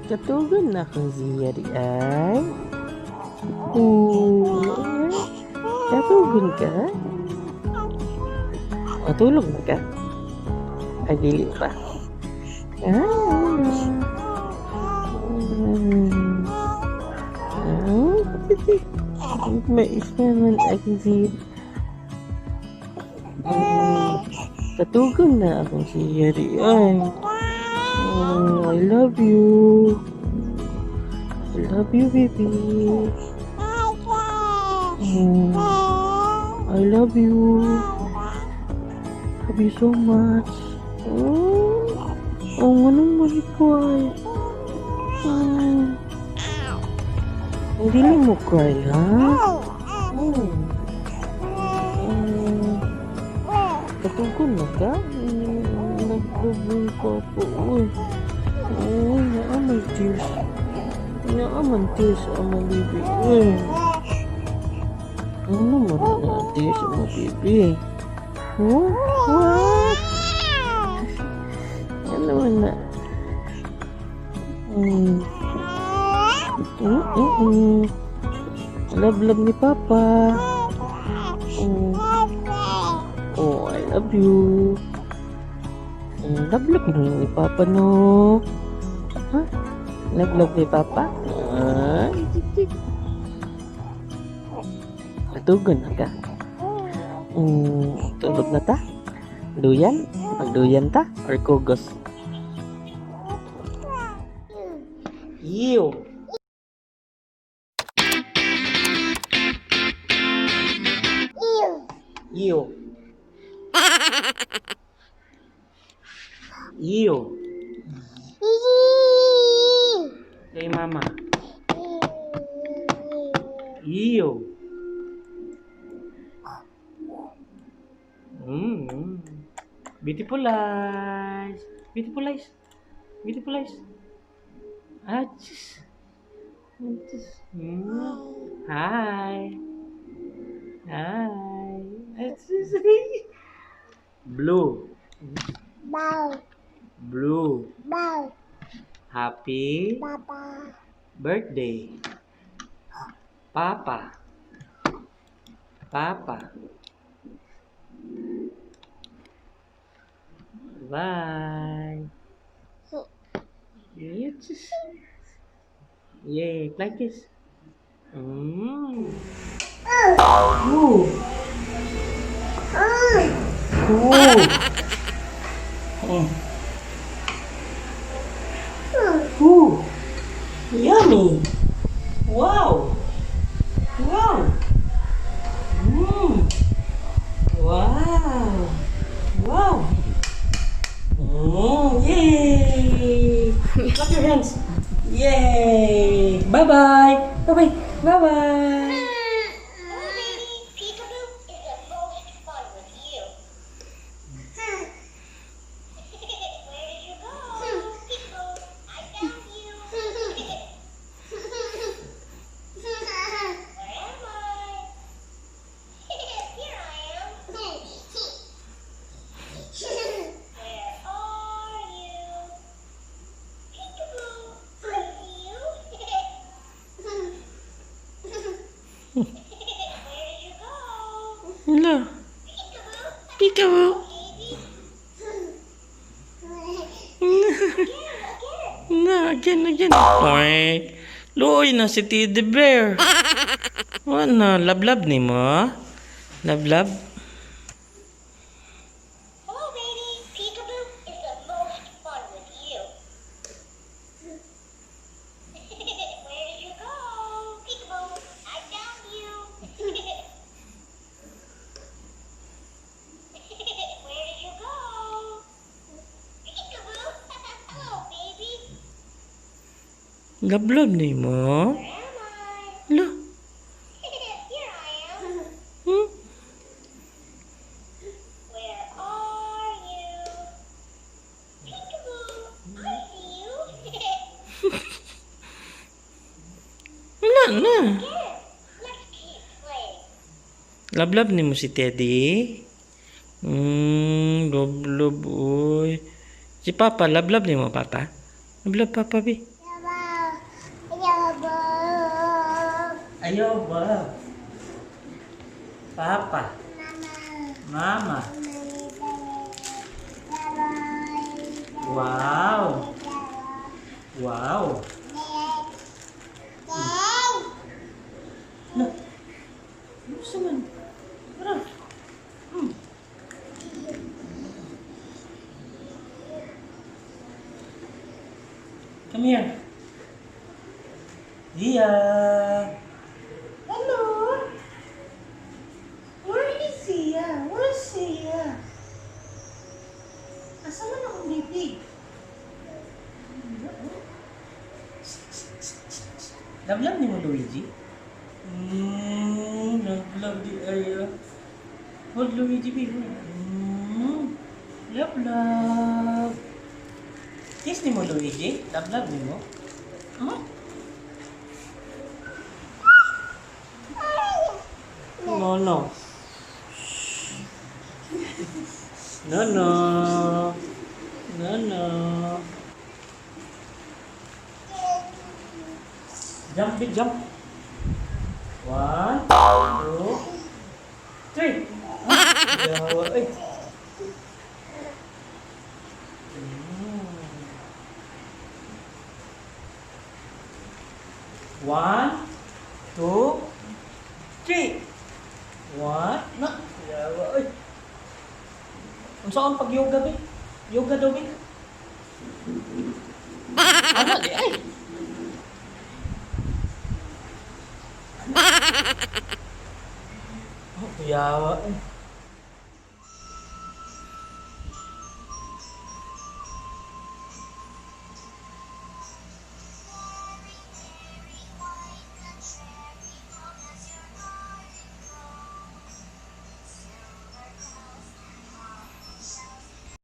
Katugon na akong Zia di ay. Oo. Katugon ka? Matulog na ka? Ay, dili pa. Ah. Ah. May isa man akong Zia. Katugon na akong Zia di ay. Oh, I love you. I love you, baby. I love you. Love you so much. Oh, oh, anong mali ko ay? Oh. Hindi mo cry, ha? Oh. Oh. Katugon na ka? Nagdubong ko po. Uy. Uy, naa may tears. Naa man tears ang mga baby. Uy. Ano man na tears ang mga baby? Oh? What? Ano man na? Love, love ni Papa. Oh. Oh, I love you. Love, love ni Papa, no? Ha? Love, love ni Papa? Ay, tik, tik. Matugon na ka. Tulog na ta? Duyan? Magduyan ta? Or kugos? Ew! Ew. Ew. Hey, Mama. Ew. Beautiful eyes. Beautiful eyes. Beautiful eyes. Achis. Achis. Hi. Hi. Achis. Blue. Bow. Blue. Bow. Happy Papa. birthday. Papa. Papa. Bye. Yes. Yay, like this. Ooh. Ooh. Oh. Ooh. Yummy. Wow. Wow. Wow. Wow. Yay. Clap your hands. Yay. Bye-bye. Bye-bye. Bye-bye. Hello, baby. Peekaboo is the most fun with you. Where did you go? Peekaboo, I found you. Where am I? Here I am. Where are you? Peekaboo, I see you. Where did you go? Hello. Peekaboo. Peekaboo. Baby. Again, again. Na, again, again. Oy. Luoy na si Teddy Bear. Ano, love-love ni mo? Love-love? Hello, baby. Peekaboo is the most fun with you. Where did you go? Peekaboo, I found you. Where did you go? Peekaboo. Hello, baby. Love-love ni mo? Where am I? Hello. Here I am. Where are you? Peekaboo, I see you. Wala na. Again, let's keep playing. Love-love ni mo si Teddy? Love-love, uy. Si Papa, love-love ni mo, Papa? Love-love, Papa, bi. Ayaw ba? Papa. Mama. Wow. Wow. Na. Ano man? Tara. Come here. Zia. Hello. Where is Zia? Where's Zia? Asa man akong baby? Love nimo, Luigi? Love love di ay. Hold Luigi, baby. Love love. Kiss nimo, Luigi? Love love nimo? Hmm? No. No. No. Jump, big jump. One, two, three. Ah, yawa, ay. One, two, three. One, na. Yawa, ay. Unsaon pag yoga, be? Yoga daw, be? Ano, di ay. Oh, yawa. Ay.